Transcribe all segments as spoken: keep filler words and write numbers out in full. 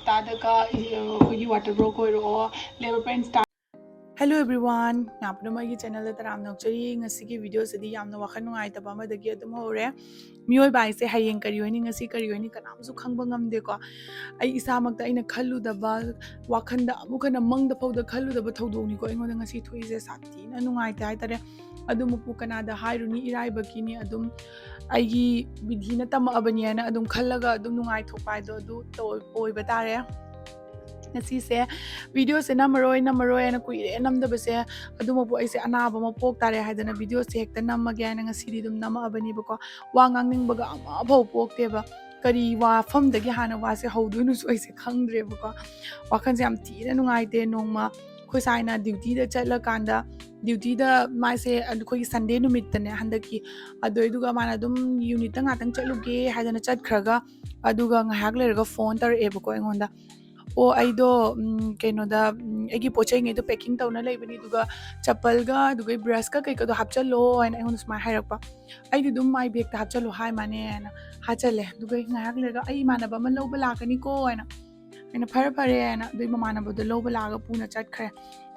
ꯇꯥꯗꯒ ꯑꯩꯈꯣꯏꯒꯤ ꯋꯥꯇꯔ ꯕ꯭ꯔꯣ ꯀꯣꯏꯔꯛꯑꯣ, ꯂꯦꯕꯔ ꯄꯦꯟ ꯁ꯭ꯇꯥꯔ꯫ Hello everyone, ꯃꯌꯥꯝ ꯄꯨꯝꯅꯃꯛ ꯑꯩꯒꯤ ꯆꯦꯅꯦꯜꯗ ꯇꯔꯥꯝꯅ ꯑꯣꯛꯆꯔꯤ꯫ ꯉꯁꯤꯒꯤ ꯚꯤꯗꯤꯑꯣꯁꯤꯗꯤ ꯌꯥꯝꯅ ꯋꯥꯈꯜ ꯅꯨꯡꯉꯥꯏꯇꯕ ꯑꯃꯗꯒꯤ ꯑꯗꯨꯝ ꯍꯧꯔꯦ꯫ ꯃꯤꯑꯣꯏꯕ ꯍꯥꯏꯁꯦ ꯍꯌꯦꯡ ꯀꯔꯤ ꯑꯣꯏꯅꯤ, ꯉꯁꯤ ꯀꯔꯤ ꯑꯣꯏꯅꯤ, ꯀꯅꯥꯝꯁꯨ ꯈꯪꯕ ꯉꯝꯗꯦꯀꯣ꯫ ꯑꯩ ꯏꯁꯥꯃꯛꯇ ꯑꯩꯅ ꯈꯜꯂꯨꯗꯕ, ꯋꯥꯈꯜꯗ ꯑꯃꯨꯛ ꯍꯟꯅ ꯃꯪꯗ ꯐꯥꯎꯗ ꯈꯜꯂꯨꯗꯕ ꯊꯧꯗꯣꯛꯅꯤꯀꯣ ꯑꯩꯉꯣꯟꯗ ꯉꯁꯤ ꯊꯣꯛꯏꯁꯦ꯫ ꯁꯥꯊꯤꯅ ꯅꯨꯡꯉꯥꯏꯇꯦ ꯍꯥꯏꯇꯥꯔꯦ꯫ ꯑꯗꯨꯃꯛꯄꯨ ꯀꯅꯥꯗ ꯍꯥꯏꯔꯨꯅꯤ, ꯏꯔꯥꯏꯕꯛꯀꯤꯅꯤ꯫ ꯑꯗꯨꯝ ꯑꯩꯒꯤ ꯕꯤꯙꯤꯅ ꯇꯝꯃꯛꯑꯕꯅꯦꯅ ꯑꯗꯨꯝ ꯈꯜꯂꯒ ꯑꯗꯨꯝ ꯅꯨꯡꯉꯥꯏꯊꯣꯛꯄ ꯍꯥꯏꯗꯣ ꯑꯗꯨ ꯇꯧ-, ꯑꯣꯏꯕ ꯇꯥꯔꯦ꯫ ꯉꯁꯤꯁꯦ ꯚꯤꯗꯤꯑꯣꯁꯦ ꯅꯝꯃꯔꯣꯏ, ꯅꯝꯃꯔꯣꯏ ꯍꯥꯏꯅ ꯀꯨꯏꯔꯦ ꯅꯝꯗꯕꯁꯦ꯫ ꯑꯗꯨꯃꯛꯄꯨ ꯑꯩꯁꯦ ꯑꯅꯥꯕ ꯑꯃ ꯄꯣꯛ ꯇꯥꯔꯦ ꯍꯥꯏꯗꯅ ꯚꯤꯗꯤꯑꯣꯁꯦ ꯍꯦꯛꯇ ꯅꯝꯃꯒꯦ ꯍꯥꯏꯅ ꯉꯁꯤꯗꯤ ꯑꯗꯨꯝ ꯅꯝꯃꯛꯑꯕꯅꯦꯕꯀꯣ꯫ ꯋꯥ ꯉꯥꯡꯅꯤꯡꯕꯒ ꯑꯃꯐꯥꯎ ꯄꯣꯛꯇꯦꯕ꯫ ꯀꯔꯤ ꯋꯥꯐꯝꯗꯒꯤ ꯍꯥꯟꯅ ꯋꯥꯁꯦ ꯍꯧꯗꯣꯏꯅꯣꯁꯨ ꯑꯩꯁꯦ ꯈꯪꯗ꯭ꯔꯦꯕꯀꯣ꯫ ꯋꯥꯈꯜꯁꯦ ꯌꯥꯝ ꯊꯤꯅ ꯅꯨꯡꯉꯥꯏꯇꯦ꯫ ꯅꯣꯡꯃ ꯑꯩꯈꯣꯏ ꯁꯥꯏꯅ ꯗ꯭ꯌꯨꯇꯤꯗ ꯆꯠꯂꯀꯥꯟꯗ, ꯗ꯭ꯌꯨꯇꯤꯗ ꯃꯥꯁꯦ ꯑꯩꯈꯣꯏꯒꯤ ꯁꯟꯗꯦ ꯅꯨꯃꯤꯠꯇꯅꯦ ꯍꯟꯗꯛꯀꯤ, ꯑꯗꯨꯏꯗꯨꯒ ꯃꯥꯅ ꯑꯗꯨꯝ ꯌꯨꯅꯤꯠꯇ ꯉꯥꯛꯇꯪ ꯆꯠꯂꯨꯒꯦ ꯍꯥꯏꯗꯅ ꯆꯠꯈ꯭ꯔꯒ, ꯑꯗꯨꯒ ꯉꯥꯏꯍꯥꯛ ꯂꯩꯔꯒ ꯐꯣꯟ ꯇꯧꯔꯛꯑꯦꯕꯀꯣ ꯑꯩꯉꯣꯟꯗ꯫ "ꯑꯣ, ꯑꯩꯗꯣ, ꯎꯝ, ꯀꯩꯅꯣꯗ, ꯎꯝ, ꯑꯩꯒꯤ ꯄꯣꯠ ꯆꯩꯉꯩꯗꯣ ꯄꯦꯀꯤꯡ ꯇꯧꯅ ꯂꯩꯕꯅꯤ, ꯑꯗꯨꯒ ꯆꯄꯜꯒ ꯑꯗꯨꯒ ꯕ꯭ꯔꯁꯀ ꯀꯩꯀꯥꯗꯣ ꯍꯥꯞꯆꯜꯂꯣ" ꯍꯥꯏꯅ ꯑꯩꯉꯣꯟꯗ ꯁꯨꯃꯥꯏꯅ ꯍꯥꯏꯔꯛꯄ꯫ ꯑꯩꯗꯤ ꯑꯗꯨꯝ ꯃꯥꯏ ꯕꯦꯒꯇ ꯍꯥꯞꯆꯜꯂꯣ ꯍꯥꯏ ꯃꯥꯅꯦꯅ ꯍꯥꯆꯜꯂꯦ꯫ ꯑꯗꯨꯒ ꯑꯩ ꯉꯥꯏꯍꯥꯛ ꯂꯩꯔꯒ "ꯑꯩ ꯏꯃꯥꯟꯅꯕ ꯑꯃ ꯂꯧꯕ ꯂꯥꯛꯀꯅꯤꯀꯣ" ꯍꯥꯏꯅ, ꯑꯩꯅ "ꯐꯔꯦ, ꯐꯔꯦ" ꯍꯥꯏꯅ ꯑꯗꯨ ꯏꯃꯥꯟꯅꯕꯗꯣ ꯂꯧꯕ ꯂꯥꯛꯑꯒ ꯄꯨꯅ ꯆꯠꯈ꯭ꯔꯦ꯫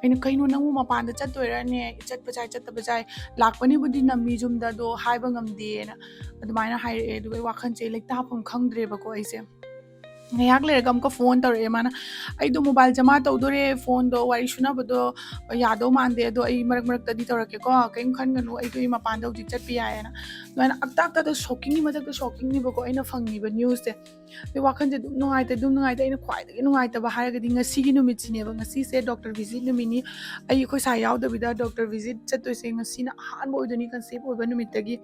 ꯑꯩꯅ "ꯀꯩꯅꯣ, ꯅꯪꯕꯨ ꯃꯄꯥꯟꯗ ꯆꯠꯇꯣꯏꯔꯅꯦ? ꯆꯠꯄ ꯌꯥꯏ, ꯆꯠꯇꯕ ꯌꯥꯏ, ꯂꯥꯛꯄꯅꯤꯕꯨꯗꯤ ꯅꯝꯃꯤ ꯌꯨꯝꯗ, ꯑꯗꯣ ꯍꯥꯏꯕ ꯉꯝꯗꯦꯅ" ꯑꯗꯨꯃꯥꯏꯅ ꯍꯥꯏꯔꯛꯑꯦ꯫ ꯑꯗꯨꯒ ꯑꯩ ꯋꯥꯈꯜꯁꯦ ꯂꯩꯇꯥꯐꯝ ꯈꯪꯗ꯭ꯔꯦꯕꯀꯣ ꯑꯩꯁꯦ꯫ ꯉꯥꯏꯍꯥꯛ ꯂꯩꯔꯒ ꯑꯃꯨꯛꯀ ꯐꯣꯟ ꯇꯧꯔꯛꯑꯦ ꯃꯥꯅ꯫ "ꯑꯩꯗꯣ ꯃꯣꯕꯥꯏꯜ ꯖꯃꯥ ꯇꯧꯗꯣꯔꯦ, ꯐꯣꯟꯗꯣ ꯋꯥꯔꯤ ꯁꯨꯅꯕꯗꯣ ꯌꯥꯗꯧ ꯃꯥꯟꯗꯦ, ꯑꯗꯣ ꯑꯩ ꯃꯔꯛ ꯃꯔꯛꯇꯗꯤ ꯇꯧꯔꯛꯀꯦꯀꯣ, ꯀꯩꯝ ꯈꯟꯒꯅꯨ, ꯑꯩꯗꯣ ꯑꯩ ꯃꯄꯥꯟꯗ ꯍꯧꯖꯤꯛ ꯆꯠꯄ ꯌꯥꯏꯌꯦꯅ"꯫ ꯑꯗꯨꯃꯥꯏꯅ ꯑꯛꯇꯥꯛꯇꯥꯛꯇ ꯁꯣꯛꯀꯤꯡꯒꯤ ꯃꯊꯛꯇ ꯁꯣꯛꯀꯤꯡꯅꯤꯕꯀꯣ ꯑꯩꯅ ꯐꯪꯉꯤꯕ ꯅ꯭ꯌꯨꯁꯁꯦ꯫ ꯑꯗꯩ ꯋꯥꯈꯜꯁꯦ ꯑꯗꯨꯝ ꯅꯨꯡꯉꯥꯏꯇꯦ, ꯑꯗꯨꯝ ꯅꯨꯡꯉꯥꯏꯇꯦ꯫ ꯑꯩꯅ ꯈ꯭ꯋꯥꯏꯗꯒꯤ ꯅꯨꯡꯉꯥꯏꯇꯕ ꯍꯥꯏꯔꯒꯗꯤ ꯉꯁꯤꯒꯤ ꯅꯨꯃꯤꯠꯁꯤꯅꯦꯕ꯫ ꯉꯁꯤꯁꯦ ꯗꯣꯛꯇꯔ ꯚꯤꯖꯤꯠ ꯅꯨꯃꯤꯠꯅꯤ꯫ ꯑꯩ ꯑꯩꯈꯣꯏ ꯁꯥꯏ ꯌꯥꯎꯗꯕꯤꯗ ꯗꯣꯛꯇꯔ ꯚꯤꯖꯤꯠ ꯆꯠꯇꯣꯏꯁꯦ ꯉꯁꯤꯅ ꯑꯍꯥꯟꯕ ꯑꯣꯏꯗꯣꯏꯅꯤ ꯀꯟꯁꯦꯞ ꯑꯣꯏꯕ ꯅꯨꯃꯤꯠꯇꯒꯤ꯫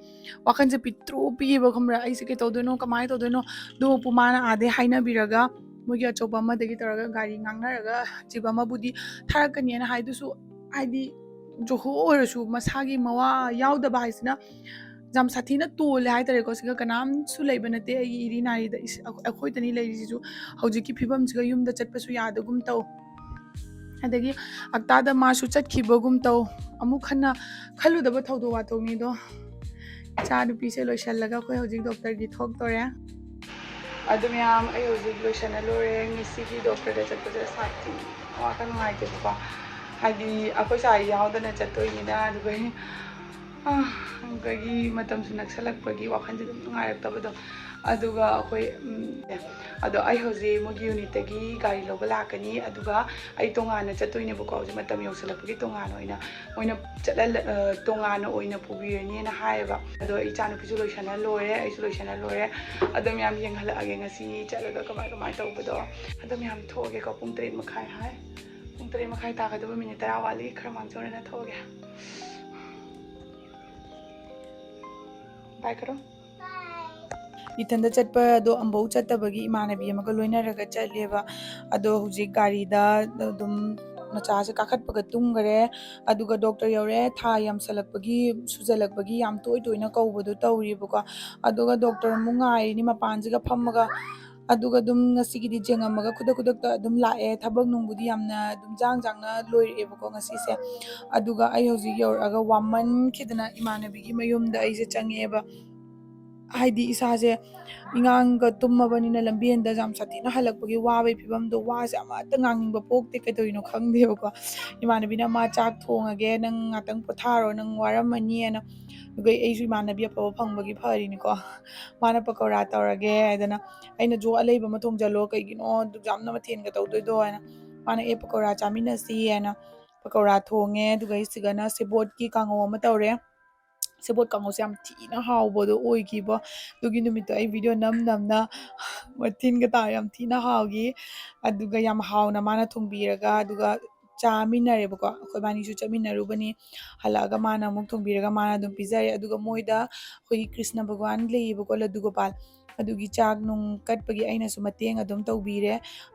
ꯋꯥꯈꯜꯁꯦ ꯄꯤꯛꯇ꯭ꯔꯨ ꯄꯤꯛꯑꯦꯕ, ꯈꯪꯕ꯭ꯔꯥ? ꯑꯩꯁꯦ ꯀꯩ ꯇꯧꯗꯣꯏꯅꯣ, ꯀꯃꯥꯏꯅ ꯇꯧꯗꯣꯏꯅꯣ? ꯑꯗꯨꯕꯨ ꯃꯥꯅ ꯑꯥꯗꯩ ꯍꯥꯏꯅꯕꯤꯔꯒ ꯃꯣꯏꯒꯤ ꯑꯆꯧꯕ ꯑꯃꯗꯒꯤ ꯇꯧꯔꯒ ꯒꯥꯔꯤ ꯉꯥꯡꯅꯔꯒ ꯖꯤꯞ ꯑꯃꯕꯨꯗꯤ ꯊꯥꯔꯛꯀꯅꯤꯅ ꯍꯥꯏꯗꯨꯁꯨ, ꯍꯥꯏꯗꯤ ꯖꯣꯍꯣ ꯑꯣꯏꯔꯁꯨ ꯃꯁꯥꯒꯤ ꯃꯋꯥ ꯌꯥꯎꯗꯕ ꯍꯥꯏꯁꯤꯅ ꯌꯥꯝ ꯁꯥꯊꯤꯅ ꯇꯣꯜꯂꯦ ꯍꯥꯏꯇꯥꯔꯦꯀꯣ꯫ ꯁꯤꯒ ꯀꯅꯥꯝꯁꯨ ꯂꯩꯕ ꯅꯠꯇꯦ ꯑꯩꯒꯤ ꯏꯔꯤ ꯅꯥꯔꯤꯗ, ꯏꯁ-, ꯑꯩꯈꯣꯏꯗꯅꯤ ꯂꯩꯔꯤꯁꯤꯁꯨ꯫ ꯍꯧꯖꯤꯛꯀꯤ ꯐꯤꯕꯝꯁꯤꯒ ꯌꯨꯝꯗ ꯆꯠꯄꯁꯨ ꯌꯥꯗꯒꯨꯝ ꯇꯧ, ꯑꯗꯒꯤ ꯑꯛꯇꯥꯗ ꯃꯥꯁꯨ ꯆꯠꯈꯤꯕꯒꯨꯝ ꯇꯧ꯫ ꯑꯃꯨꯛ ꯍꯟꯅ ꯈꯜꯂꯨꯗꯕ ꯊꯧꯗꯣꯛ ꯋꯥꯊꯣꯛꯅꯤꯗꯣ꯫ ꯏꯆꯥ ꯅꯨꯄꯤꯁꯦ ꯂꯣꯏꯁꯜꯂꯒ ꯑꯩꯈꯣꯏ ꯍꯧꯖꯤꯛ ꯗꯣꯛꯇꯔꯒꯤ ꯊꯣꯛꯇꯣꯔꯦ꯫ ꯑꯗꯨ ꯃꯌꯥꯝ, ꯑꯩ ꯍꯧꯖꯤꯛ ꯂꯣꯏꯁꯟꯅ ꯂꯣꯏꯔꯦ꯫ ꯉꯁꯤꯒꯤ ꯗꯣꯛꯇꯔꯗ ꯆꯠꯄꯁꯦ ꯁꯥꯊꯤꯅ ꯋꯥꯈꯜ ꯅꯨꯡꯉꯥꯏꯇꯦꯕꯀꯣ, ꯍꯥꯏꯗꯤ ꯑꯩꯈꯣꯏ ꯁꯥꯏ ꯌꯥꯎꯗꯅ ꯆꯠꯇꯣꯏꯅꯤꯅ꯫ ꯑꯗꯨꯒ ꯑꯩ, ꯑꯥ, ꯑꯗꯨꯗꯒꯤ ꯃꯇꯝꯁꯨ ꯅꯛꯁꯜꯂꯛꯄꯒꯤ ꯋꯥꯈꯜꯁꯦ ꯑꯗꯨꯝ ꯅꯨꯡꯉꯥꯏꯔꯛꯇꯕꯗꯣ꯫ ꯑꯗꯨꯒ ꯑꯩꯈꯣꯏ, ꯎꯝ, ꯑꯗꯣ ꯑꯩ ꯍꯧꯖꯤꯛ ꯃꯣꯏꯒꯤ ꯌꯨꯅꯤꯠꯇꯒꯤ ꯒꯥꯔꯤ ꯂꯧꯕ ꯂꯥꯛꯀꯅꯤ, ꯑꯗꯨꯒ ꯑꯩ ꯇꯣꯉꯥꯟꯅ ꯆꯠꯇꯣꯏꯅꯦꯕꯀꯣ꯫ ꯍꯧꯖꯤꯛ ꯃꯇꯝ ꯌꯧꯁꯜꯂꯛꯄꯒꯤ ꯇꯣꯉꯥꯟꯅ ꯑꯣꯏꯅ, ꯃꯣꯏꯅ ꯆꯠꯍꯜꯂ-, ꯑ, ꯇꯣꯉꯥꯟꯅ ꯑꯣꯏꯅ ꯄꯨꯕꯤꯔꯅꯤꯅ ꯍꯥꯏꯌꯦꯕ꯫ ꯑꯗꯣ ꯏꯆꯥꯅꯨꯄꯤꯁꯨ ꯂꯣꯏꯁꯟꯅ ꯂꯣꯏꯔꯦ, ꯑꯩꯁꯨ ꯂꯣꯏꯁꯟꯅ ꯂꯣꯏꯔꯦ꯫ ꯑꯗꯣ ꯃꯌꯥꯝ ꯌꯦꯡꯍꯜꯂꯛꯑꯒꯦ ꯉꯁꯤ ꯆꯠꯂꯒ ꯀꯃꯥꯏ ꯀꯃꯥꯏ ꯇꯧꯕꯗꯣ꯫ ꯑꯗꯣ ꯃꯌꯥꯝ ꯊꯣꯛꯑꯒꯦꯀꯣ, ꯄꯨꯡ ꯇꯔꯦꯠ ꯃꯈꯥꯏ ꯍꯥꯏ꯫ ꯄꯨꯡ ꯇꯔꯦꯠ ꯃꯈꯥꯏ ꯇꯥꯒꯗꯕ ꯃꯤꯅꯤꯠ ꯇꯔꯥ ꯋꯥꯠꯂꯤ, ꯈꯔ ꯃꯥꯡꯖꯧꯅꯅ ꯊꯣꯛꯑꯒꯦ꯫ ꯕꯥꯏ ꯀꯔꯣ꯫ ꯏꯊꯟꯗ ꯆꯠꯄ ꯑꯗꯣ ꯑꯝꯕꯧ ꯆꯠꯇꯕꯒꯤ ꯏꯃꯥꯟꯅꯕꯤ ꯑꯃꯒ ꯂꯣꯏꯅꯔꯒ ꯆꯠꯂꯦꯕ꯫ ꯑꯗꯣ ꯍꯧꯖꯤꯛ ꯒꯥꯔꯤꯗ ꯑꯗꯨꯝ ꯃꯆꯥꯁꯦ ꯀꯥꯈꯠꯄꯒ ꯇꯨꯝꯈꯔꯦ꯫ ꯑꯗꯨꯒ ꯗꯣꯛꯇꯔ ꯌꯧꯔꯦ, ꯊꯥ ꯌꯥꯝꯁꯜꯂꯛꯄꯒꯤ, ꯁꯨꯖꯜꯂꯛꯄꯒꯤ ꯌꯥꯝ ꯇꯣꯏ ꯇꯣꯏꯅ ꯀꯧꯕꯗꯣ ꯇꯧꯔꯤꯕꯀꯣ꯫ ꯑꯗꯨꯒ ꯗꯣꯛꯇꯔ ꯑꯃꯨꯛ ꯉꯥꯏꯔꯤꯅꯤ ꯃꯄꯥꯟꯁꯤꯒ ꯐꯝꯃꯒ꯫ ꯑꯗꯨꯒ ꯑꯗꯨꯝ ꯉꯁꯤꯒꯤꯗꯤ ꯌꯦꯡꯉꯝꯃꯒ ꯈꯨꯗꯛ ꯈꯨꯗꯛꯇ ꯑꯗꯨꯝ ꯂꯥꯛꯑꯦ꯫ ꯊꯕꯛ ꯅꯨꯡꯕꯨꯗꯤ ꯌꯥꯝꯅ ꯑꯗꯨꯝ ꯖꯥꯡ ꯖꯥꯡꯅ ꯂꯣꯏꯔꯛꯑꯦꯕꯀꯣ ꯉꯁꯤꯁꯦ꯫ ꯑꯗꯨꯒ ꯑꯩ ꯍꯧꯖꯤꯛ ꯌꯧꯔꯛꯑꯒ ꯋꯥꯃꯟꯈꯤꯗꯅ ꯏꯃꯥꯟꯅꯕꯤꯒꯤ ꯃꯌꯨꯝꯗ ꯑꯩꯁꯦ ꯆꯪꯉꯛꯑꯦꯕ꯫ ꯍꯥꯏꯗꯤ ꯏꯁꯥꯁꯦ ꯏꯉꯥꯡꯒ ꯇꯨꯝꯃꯕꯅꯤꯅ ꯂꯝꯕꯦꯟꯗ ꯌꯥꯝ ꯁꯥꯊꯤꯅ ꯍꯜꯂꯛꯄꯒꯤ ꯋꯥꯕꯒꯤ ꯐꯤꯕꯝꯗꯣ, ꯋꯥꯁꯦ ꯑꯃꯠꯇ ꯉꯥꯡꯅꯤꯡꯕ ꯄꯣꯛꯇꯦ, ꯀꯩꯗꯧꯔꯤꯅꯣ ꯈꯪꯗꯦꯕꯀꯣ꯫ ꯏꯃꯥꯟꯅꯕꯤꯅ "ꯃꯥ ꯆꯥꯛ ꯊꯣꯡꯉꯒꯦ, ꯅꯪ ꯉꯥꯛꯇꯪ ꯄꯣꯊꯥꯔꯣ, ꯅꯪ ꯋꯥꯔꯝꯃꯅꯤ" ꯍꯥꯏꯅ꯫ ꯑꯗꯨꯒ ꯑꯩꯁꯨ ꯏꯃꯥꯟꯅꯕꯤ ꯑꯐꯕ ꯐꯪꯕꯒꯤ ꯐꯔꯤꯅꯤꯀꯣ꯫ ꯃꯥꯅ "ꯄꯀꯧꯔꯥ ꯇꯧꯔꯒꯦ" ꯍꯥꯏꯗꯅ, ꯑꯩꯅ "ꯖꯣ ꯑꯂꯩꯕ ꯑꯃ ꯊꯣꯡꯖꯜꯂꯣ, ꯀꯩꯒꯤꯅꯣ ꯑꯗꯨꯛ ꯌꯥꯝꯅ ꯃꯊꯦꯜꯒ ꯇꯧꯗꯣꯏꯗꯣ?" ꯍꯥꯏꯅ꯫ ꯃꯥꯅ "ꯑꯦ, ꯄꯀꯧꯔꯥ ꯆꯥꯃꯤꯟꯅꯁꯤ" ꯍꯥꯏꯅ ꯄꯀꯧꯔꯥ ꯊꯣꯡꯉꯦ꯫ ꯑꯗꯨꯒ ꯑꯩꯁꯤꯒꯅ ꯁꯦꯕꯣꯠꯀꯤ ꯀꯥꯡꯉꯧ ꯑꯃ ꯇꯧꯔꯦ꯫ ꯁꯦꯕꯣꯠ ꯀꯥꯡꯉꯧꯁꯦ ꯌꯥꯝ ꯊꯤꯅ ꯍꯥꯎꯕꯗꯣ ꯑꯣꯏꯈꯤꯕ꯫ ꯑꯗꯨꯒꯤ ꯅꯨꯃꯤꯠꯇꯣ ꯑꯩ ꯚꯤꯗꯤꯑꯣ ꯅꯝ ꯅꯝꯅ ꯃꯊꯤꯟꯒ ꯇꯥꯔ ꯌꯥꯝ ꯊꯤꯅ ꯍꯥꯎꯈꯤ꯫ ꯑꯗꯨꯒ ꯌꯥꯝ ꯍꯥꯎꯅ ꯃꯥꯅ ꯊꯣꯡꯕꯤꯔꯒ, ꯑꯗꯨꯒ ꯆꯥꯃꯤꯟꯅꯔꯦꯕꯀꯣ꯫ ꯑꯩꯈꯣꯏ ꯏꯕꯥꯅꯤꯁꯨ ꯆꯠꯃꯤꯟꯅꯔꯨꯕꯅꯤ꯫ ꯍꯜꯂꯛꯑꯒ ꯃꯥꯅ ꯑꯃꯨꯛ ꯊꯣꯡꯕꯤꯔꯒ ꯃꯥꯅ ꯑꯗꯨꯝ ꯄꯤꯖꯔꯦ꯫ ꯑꯗꯨꯒ ꯃꯣꯏꯗ ꯑꯩꯈꯣꯏꯒꯤ ꯀ꯭ꯔꯤꯁꯅ ꯚꯒꯋꯥꯟ ꯂꯩꯌꯦꯕꯀꯣ, ꯂꯗꯨ ꯒꯣꯄꯥꯜ, ꯑꯗꯨꯒꯤ ꯆꯥꯛ ꯅꯨꯡ ꯀꯠꯄꯒꯤ ꯑꯩꯅꯁꯨ ꯃꯇꯦꯡ ꯑꯗꯨꯝ ꯇꯧꯕꯤꯔꯦ꯫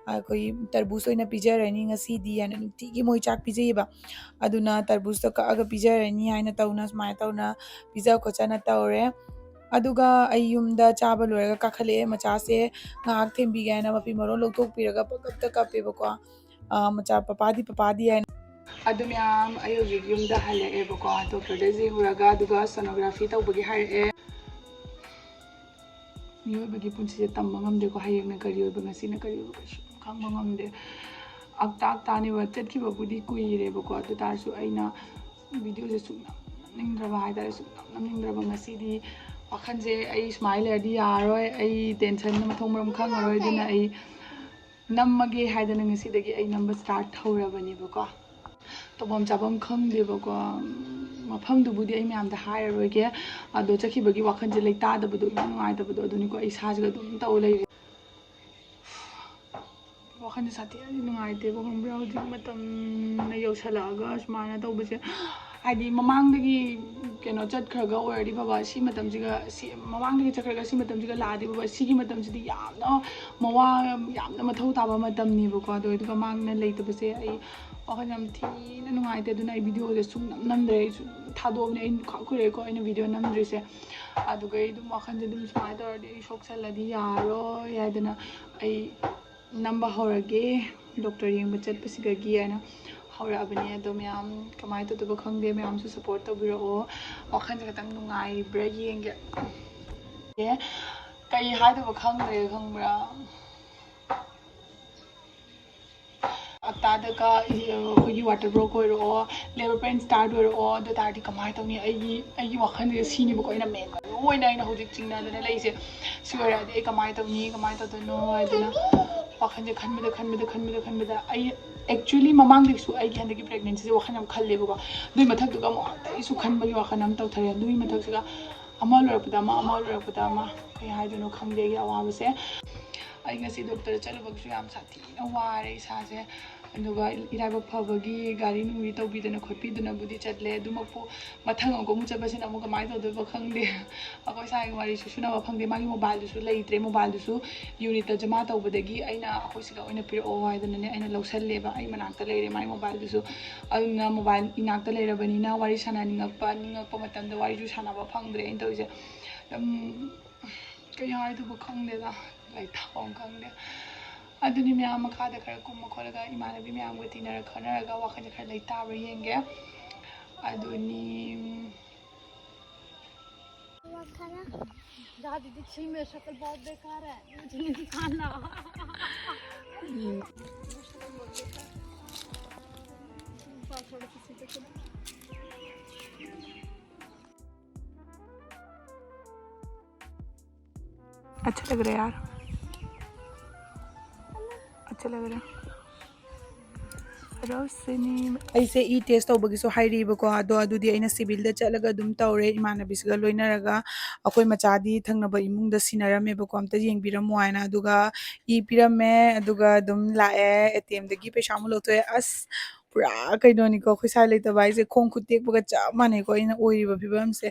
ꯑꯩꯈꯣꯏ ꯇꯔꯕꯨꯖ ꯑꯣꯏꯅ ꯄꯤꯖꯔꯅꯤ ꯉꯁꯤꯗꯤ ꯍꯥꯏꯅ ꯅꯨꯡꯇꯤꯒꯤ ꯃꯣꯏ ꯆꯥꯛ ꯄꯤꯖꯩꯌꯦꯕ꯫ ꯑꯗꯨꯅ ꯇꯔꯕꯨꯖꯇꯣ ꯀꯛꯑꯒ ꯄꯤꯖꯔꯅꯤ ꯍꯥꯏꯅ ꯇꯧꯅ, ꯁꯨꯃꯥꯏꯅ ꯇꯧꯅ ꯄꯤꯖ ꯈꯣꯠꯆꯅ ꯇꯧꯔꯦ꯫ ꯑꯗꯨꯒ ꯑꯩ ꯌꯨꯝꯗ ꯆꯥꯕ ꯂꯣꯏꯔꯒ ꯀꯥꯈꯠꯂꯛꯑꯦ꯫ ꯃꯆꯥꯁꯦ ꯉꯥꯏꯍꯥꯛ ꯊꯦꯝꯕꯤꯒꯦ ꯍꯥꯏꯅ ꯃꯐꯤ ꯃꯔꯣꯟ ꯂꯧꯊꯣꯛꯄꯤꯔꯒ ꯄꯪꯀꯞꯇ ꯀꯞꯄꯦꯕꯀꯣ꯫ ꯑꯥ, ꯃꯆꯥ "ꯄꯄꯥꯗꯤ, ꯄꯄꯥꯗꯤ" ꯍꯥꯏꯅ꯫ ꯑꯗꯨ ꯃꯌꯥꯝ, ꯑꯩ ꯍꯧꯖꯤꯛ ꯌꯨꯝꯗ ꯍꯜꯂꯛꯑꯦꯕꯀꯣ, ꯗꯣꯛꯇꯔꯗ ꯌꯦꯡꯉꯨꯔꯒ, ꯑꯗꯨꯒ ꯁꯣꯅꯣꯒ꯭ꯔꯥꯐꯤ ꯇꯧꯕꯒꯤ ꯍꯥꯏꯔꯛꯑꯦ꯫ ꯃꯤꯑꯣꯏꯕꯒꯤ ꯄꯨꯟꯁꯤꯁꯦ ꯇꯝꯕ ꯉꯝꯗꯦꯀꯣ, ꯍꯌꯦꯡꯅ ꯀꯔꯤ ꯑꯣꯏꯕ, ꯉꯁꯤꯅ ꯀꯔꯤ ꯑꯣꯏꯕ, ꯀꯩꯁꯨ ꯈꯪꯕ ꯉꯝꯗꯦ꯫ ꯑꯞꯇꯥ ꯑꯞꯇꯥꯅꯦꯕ, ꯆꯠꯈꯤꯕꯕꯨꯗꯤ ꯀꯨꯏꯔꯦꯕꯀꯣ, ꯑꯗꯨ ꯇꯥꯔꯁꯨ ꯑꯩꯅ ꯚꯤꯗꯤꯑꯣꯁꯦ ꯁꯨꯡꯅꯝ ꯅꯝꯅꯤꯡꯗ꯭ꯔꯕ ꯍꯥꯏꯇꯥꯔꯦ, ꯁꯨꯡꯅꯝ ꯅꯝꯅꯤꯡꯗ꯭ꯔꯕ꯫ ꯉꯁꯤꯗꯤ ꯋꯥꯈꯜꯁꯦ ꯑꯩ ꯁꯨꯃꯥꯏꯅ ꯂꯩꯔꯗꯤ ꯌꯥꯔꯔꯣꯏ, ꯑꯩ ꯇꯦꯟꯁꯟ ꯃꯊꯣꯡ ꯃꯔꯝ ꯈꯪꯉꯔꯣꯏ, ꯑꯗꯨꯅ ꯑꯩ ꯅꯝꯃꯒꯦ ꯍꯥꯏꯗꯅ ꯉꯁꯤꯗꯒꯤ ꯑꯩ ꯅꯝꯕ ꯁ꯭ꯇꯥꯔꯠ ꯍꯧꯔꯕꯅꯦꯕꯀꯣ꯫ ꯇꯧꯐꯝ ꯆꯥꯐꯝ ꯈꯪꯗꯦꯕꯀꯣ꯫ ꯃꯐꯝꯗꯨꯕꯨꯗꯤ ꯑꯩ ꯃꯌꯥꯝꯗ ꯍꯥꯏꯔꯔꯣꯏꯒꯦ꯫ ꯑꯗꯣ ꯆꯠꯈꯤꯕꯒꯤ ꯋꯥꯈꯜꯁꯦ ꯂꯩꯇꯥꯗꯕꯗꯣ, ꯏꯅꯨꯡ ꯅꯨꯡꯉꯥꯏꯇꯕꯗꯣ, ꯑꯗꯨꯅꯤꯀꯣ ꯑꯩ ꯏꯁꯥꯁꯤꯒ ꯑꯗꯨꯝ ꯇꯧ ꯂꯩꯔꯦ꯫ ꯋꯥꯈꯜꯁꯦ ꯁꯥꯊꯤꯅꯗꯤ ꯅꯨꯡꯉꯥꯏꯇꯦꯕ, ꯈꯪꯕ꯭ꯔꯥ? ꯍꯧꯖꯤꯛ ꯃꯇꯝꯅ ꯌꯧꯁꯜꯂꯛꯑꯒ ꯁꯨꯃꯥꯏꯅ ꯇꯧꯕꯁꯦ, ꯍꯥꯏꯗꯤ ꯃꯃꯥꯡꯗꯒꯤ ꯀꯩꯅꯣ ꯆꯠꯈ꯭ꯔꯒ ꯑꯣꯏꯔꯗꯤ ꯐꯕ, ꯁꯤ ꯃꯇꯝꯁꯤꯒ, ꯁꯤ ꯃꯃꯥꯡꯗꯒꯤ ꯆꯠꯈ꯭ꯔꯒ ꯁꯤ ꯃꯇꯝꯁꯤꯒ ꯂꯥꯛꯑꯗꯤ ꯐꯕ, ꯁꯤꯒꯤ ꯃꯇꯝꯁꯤꯗꯤ ꯌꯥꯝꯅ ꯃꯋꯥ ꯌꯥꯝꯅ ꯃꯊꯧ ꯇꯥꯕ ꯃꯇꯝꯅꯦꯕꯀꯣ꯫ ꯑꯗꯣ ꯑꯗꯨꯒ ꯃꯥꯡꯅ ꯂꯩꯇꯕꯁꯦ ꯑꯩ ꯋꯥꯈꯜ ꯌꯥꯝ ꯊꯤꯅ ꯅꯨꯡꯉꯥꯏꯇꯦ꯫ ꯑꯗꯨꯅ ꯑꯩ ꯚꯤꯗꯤꯑꯣꯁꯦ ꯁꯨꯡꯅꯝ ꯅꯝꯗ꯭ꯔꯦ꯫ ꯑꯩ ꯁꯨꯝ ꯊꯥꯗꯣꯛꯑꯕꯅꯦ, ꯑꯩ ꯈ꯭ꯋꯥꯏ ꯀꯨꯏꯔꯦꯀꯣ ꯑꯩꯅ ꯚꯤꯗꯤꯑꯣ ꯅꯝꯗ꯭ꯔꯤꯁꯦ꯫ ꯑꯗꯨꯒ ꯑꯩ ꯑꯗꯨꯝ ꯋꯥꯈꯜꯁꯦ ꯑꯗꯨꯝ ꯁꯨꯃꯥꯏꯅ ꯇꯧꯔꯗꯤ ꯑꯩ ꯁꯣꯛꯆꯜꯂꯗꯤ ꯌꯥꯔꯣꯏ ꯍꯥꯏꯗꯅ ꯑꯩ ꯅꯝꯕ ꯍꯧꯔꯒꯦ, ꯗꯣꯛꯇꯔ ꯌꯦꯡꯕ ꯆꯠꯄꯁꯤꯗꯒꯤ ꯍꯥꯏꯅ ꯍꯧꯔꯛꯑꯕꯅꯦ꯫ ꯑꯗꯣ ꯃꯌꯥꯝ ꯀꯃꯥꯏꯅ ꯇꯧꯗꯣꯏꯕ ꯈꯪꯗꯦ, ꯃꯌꯥꯝꯁꯨ ꯁꯞꯄꯣꯔꯠ ꯇꯧꯕꯤꯔꯛꯑꯣ꯫ ꯋꯥꯈꯜꯁꯦ ꯈꯤꯇꯪ ꯅꯨꯡꯉꯥꯏꯕ꯭ꯔꯥ ꯌꯦꯡꯒꯦ꯫ ꯑꯦ, ꯀꯩ ꯍꯥꯏꯗꯣꯏꯕ ꯈꯪꯗ꯭ꯔꯦ, ꯈꯪꯕ꯭ꯔꯥ? ꯍꯞꯇꯥꯗꯒ ꯑꯩꯈꯣꯏꯒꯤ ꯋꯥꯇꯔ ꯕ꯭ꯔꯣꯛ ꯑꯣꯏꯔꯛꯑꯣ, ꯂꯦꯕꯔ ꯄꯦꯟ ꯁ꯭ꯇꯥꯔꯠ ꯑꯣꯏꯔꯛꯑꯣ, ꯑꯗꯨ ꯇꯥꯔꯗꯤ ꯀꯃꯥꯏꯅ ꯇꯧꯅꯤ? ꯑꯩꯒꯤ, ꯑꯩꯒꯤ ꯋꯥꯈꯜꯁꯤꯗ ꯁꯤꯅꯦꯕꯀꯣ ꯑꯩꯅ ꯃꯦꯟ ꯃꯔꯨ ꯑꯣꯏꯅ ꯑꯩꯅ ꯍꯧꯖꯤꯛ ꯆꯤꯡꯅꯗꯅ ꯂꯩꯁꯦ꯫ ꯁꯤ ꯑꯣꯏꯔꯛꯑꯗꯤ ꯑꯩ ꯀꯃꯥꯏꯅ ꯇꯧꯅꯤ, ꯀꯃꯥꯏꯅ ꯇꯧꯗꯣꯏꯅꯣ ꯍꯥꯏꯗꯅ ꯋꯥꯈꯜꯁꯦ ꯈꯟꯕꯗ, ꯈꯟꯕꯗ, ꯈꯟꯕꯗ, ꯈꯟꯕꯗ ꯑꯩ actually ꯃꯃꯥꯡꯗꯒꯤꯁꯨ ꯑꯩꯒꯤ ꯍꯟꯗꯛꯀꯤ ꯄ꯭ꯔꯦꯒꯅꯦꯟꯁꯤꯁꯦ ꯋꯥꯈꯜ ꯌꯥꯝ ꯈꯜꯂꯦꯕꯀꯣ꯫ ꯑꯗꯨꯏ ꯃꯊꯛꯇꯨꯒ ꯑꯃꯨꯛ ꯑꯇꯩꯁꯨ ꯈꯟꯕꯒꯤ ꯋꯥꯈꯜ ꯑꯃ ꯇꯧꯊꯔꯦ꯫ ꯑꯗꯨꯒꯤ ꯃꯊꯛꯁꯤꯒ ꯑꯃ ꯂꯣꯏꯔꯛꯄꯗ ꯑꯃ, ꯑꯃ ꯂꯣꯏꯔꯛꯄꯗ ꯑꯃ, ꯀꯩ ꯍꯥꯏꯗꯣꯏꯅꯣ ꯈꯪꯗꯦ ꯑꯩꯒꯤ ꯑꯋꯥꯕꯁꯦ꯫ ꯑꯩ ꯉꯁꯤ ꯗꯣꯛꯇꯔ ꯆꯠꯂꯨꯕꯒꯤꯁꯨ ꯌꯥꯝ ꯁꯥꯊꯤꯅ ꯋꯥꯔꯦ ꯏꯁꯥꯁꯦ꯫ ꯑꯗꯨꯒ ꯏꯔꯥꯏꯕꯛ ꯐꯕꯒꯤ ꯒꯥꯔꯤ ꯅꯨꯡꯔꯤ ꯇꯧꯕꯤꯗꯅ ꯈꯣꯠꯄꯤꯗꯅꯕꯨꯗꯤ ꯆꯠꯂꯦ꯫ ꯑꯗꯨꯃꯛꯄꯨ ꯃꯊꯪ ꯑꯃꯨꯛꯀ ꯑꯃꯨꯛ ꯆꯠꯄꯁꯤꯅ ꯑꯃꯨꯛ ꯀꯃꯥꯏꯅ ꯇꯧꯗꯣꯏꯕ ꯈꯪꯗꯦ꯫ ꯑꯩꯈꯣꯏ ꯁꯥꯏꯒ ꯋꯥꯔꯤꯁꯨ ꯁꯨꯅꯕ ꯐꯪꯗꯦ꯫ ꯃꯥꯒꯤ ꯃꯣꯕꯥꯏꯜꯗꯨꯁꯨ ꯂꯩꯇ꯭ꯔꯦ꯫ ꯃꯣꯕꯥꯏꯜꯗꯨꯁꯨ ꯌꯨꯅꯤꯠꯇ ꯖꯃꯥ ꯇꯧꯕꯗꯒꯤ ꯑꯩꯅ ꯑꯩꯈꯣꯏ ꯁꯤꯗ ꯑꯣꯏꯅ ꯄꯤꯔꯛꯑꯣ ꯍꯥꯏꯗꯅꯅꯦ ꯑꯩꯅ ꯂꯧꯁꯜꯂꯦꯕ꯫ ꯑꯩ ꯃꯅꯥꯛꯇ ꯂꯩꯔꯦ ꯃꯥꯒꯤ ꯃꯣꯕꯥꯏꯜꯗꯨꯁꯨ꯫ ꯑꯗꯨꯅ ꯃꯣꯕꯥꯏꯜ ꯏꯅꯥꯛꯇ ꯂꯩꯔꯕꯅꯤꯅ ꯋꯥꯔꯤ ꯁꯥꯟꯅꯅꯤꯡꯉꯛꯄ, ꯅꯤꯡꯉꯛꯄ ꯃꯇꯝꯗ ꯋꯥꯔꯤꯁꯨ ꯁꯥꯟꯅꯕ ꯐꯪꯗ꯭ꯔꯦ ꯑꯩꯅ ꯇꯧꯔꯤꯁꯦ꯫ ꯑꯗꯨꯝ ꯀꯩ ꯍꯥꯏꯗꯣꯏꯕ ꯈꯪꯗꯦꯗ, ꯂꯩꯊꯥꯐꯝ ꯈꯪꯗꯦ꯫ ꯑꯗꯨꯅꯤ ꯃꯌꯥꯝ ꯃꯈꯥꯗ ꯈꯔ ꯀꯨꯝꯃ ꯈꯣꯠꯂꯒ ꯏꯃꯥꯟꯅꯕꯤ ꯃꯌꯥꯝꯒ ꯇꯤꯟꯅꯔ ꯈꯣꯠꯅꯔꯒ ꯋꯥꯈꯜꯁꯦ ꯈꯔ ꯂꯩꯇꯥꯕ꯭ꯔꯥ ꯌꯦꯡꯒꯦ꯫ ꯑꯗꯨꯅꯤ꯫ दादी, दीदी, छी, मेरी शक्ल बहुत बेकार है, मुझे नहीं दिखाना। अच्छा लग रहा है यार, अच्छा लग रहा है। ꯔꯣꯁꯤꯅꯤ꯫ ꯑꯩꯁꯦ ꯏ ꯇꯦꯁ ꯇꯧꯕꯒꯤꯁꯨ ꯍꯥꯏꯔꯤꯕꯀꯣ, ꯑꯗꯣ ꯑꯗꯨꯗꯤ ꯑꯩꯅ ꯁꯤꯚꯤꯜꯗ ꯆꯠꯂꯒ ꯑꯗꯨꯝ ꯇꯧꯔꯦ ꯏꯃꯥꯟꯅꯕꯤꯁꯤꯒ ꯂꯣꯏꯅꯔꯒ꯫ ꯑꯩꯈꯣꯏ ꯃꯆꯥꯗꯤ ꯊꯪꯅꯕ ꯏꯃꯨꯡꯗ ꯁꯤꯟꯅꯔꯝꯃꯦꯕꯀꯣ, ꯑꯝꯇ ꯌꯦꯡꯕꯤꯔꯝꯃꯣ ꯍꯥꯏꯅ꯫ ꯑꯗꯨꯒ ꯏ ꯄꯤꯔꯝꯃꯦ, ꯑꯗꯨꯒ ꯑꯗꯨꯝ ꯂꯥꯛꯑꯦ, ꯑꯦ ꯇꯤ ꯑꯦꯝꯗꯒꯤ ꯄꯩꯁꯥ ꯑꯃꯨꯛ ꯂꯧꯊꯣꯛꯑꯦ꯫ ꯑꯁ, ꯄꯨꯔꯥ ꯀꯩꯅꯣꯅꯤꯀꯣ, ꯑꯩꯈꯣꯏ ꯁ꯭ꯋꯥꯏ ꯂꯩꯇꯕ ꯍꯥꯏꯁꯦ, ꯈꯣꯡ ꯈꯨꯠ ꯇꯦꯛꯄꯒ ꯆꯞ ꯃꯥꯟꯅꯩꯀꯣ ꯑꯩꯅ ꯑꯣꯏꯔꯤꯕ ꯐꯤꯕꯝꯁꯦ꯫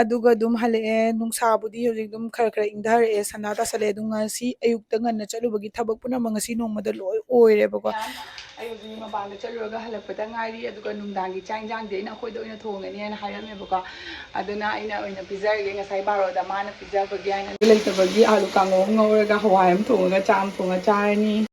ꯑꯗꯨꯒ ꯑꯗꯨꯝ ꯍꯜꯂꯛꯑꯦ꯫ ꯅꯨꯡꯁꯥꯕꯨꯗꯤ ꯍꯧꯖꯤꯛ ꯑꯗꯨꯝ ꯈꯔ ꯈꯔ ꯏꯪꯊꯔꯛꯑꯦ, ꯁꯟꯗꯥ ꯇꯥꯁꯜꯂꯛꯑꯦ꯫ ꯑꯗꯨ ꯉꯁꯤ ꯑꯌꯨꯛꯇ ꯉꯟꯅ ꯆꯠꯂꯨꯕꯒꯤ ꯊꯕꯛ ꯄꯨꯝꯅꯃꯛ ꯉꯁꯤ ꯅꯣꯡꯃꯗ ꯂꯣꯏ ꯑꯣꯏꯔꯦꯕꯀꯣ꯫ ꯑꯩ ꯍꯧꯖꯤꯛ ꯃꯄꯥꯟꯗ ꯆꯠꯂꯨꯔꯒ ꯍꯜꯂꯛꯄꯗ ꯉꯥꯏꯔꯤ, ꯑꯗꯨꯒ ꯅꯨꯡꯗꯥꯡꯒꯤ ꯆꯥꯛ ꯏꯟꯖꯥꯡꯗꯤ ꯑꯩꯅ ꯑꯩꯈꯣꯏꯗ ꯑꯣꯏꯅ ꯊꯣꯡꯉꯅꯤꯅ ꯍꯥꯏꯔꯝꯃꯦꯕꯀꯣ꯫ ꯑꯗꯨꯅ ꯑꯩꯅ ꯑꯣꯏꯅ ꯄꯤꯖꯔꯒꯦ, ꯉꯁꯥꯏ ꯕꯥꯔꯣꯗ ꯃꯥꯅ ꯄꯤꯖꯕꯒꯤ ꯍꯥꯏꯅ꯫ ꯂꯩꯇꯕꯒꯤ ꯑꯥꯂꯨ ꯀꯥꯡꯉꯧ ꯑꯃ ꯉꯧꯔꯒ ꯍꯋꯥꯏ ꯑꯃ ꯊꯣꯡꯉꯒ ꯆꯥꯛ ꯑꯃ ꯊꯣꯡꯉ ꯆꯥꯔꯅꯤ꯫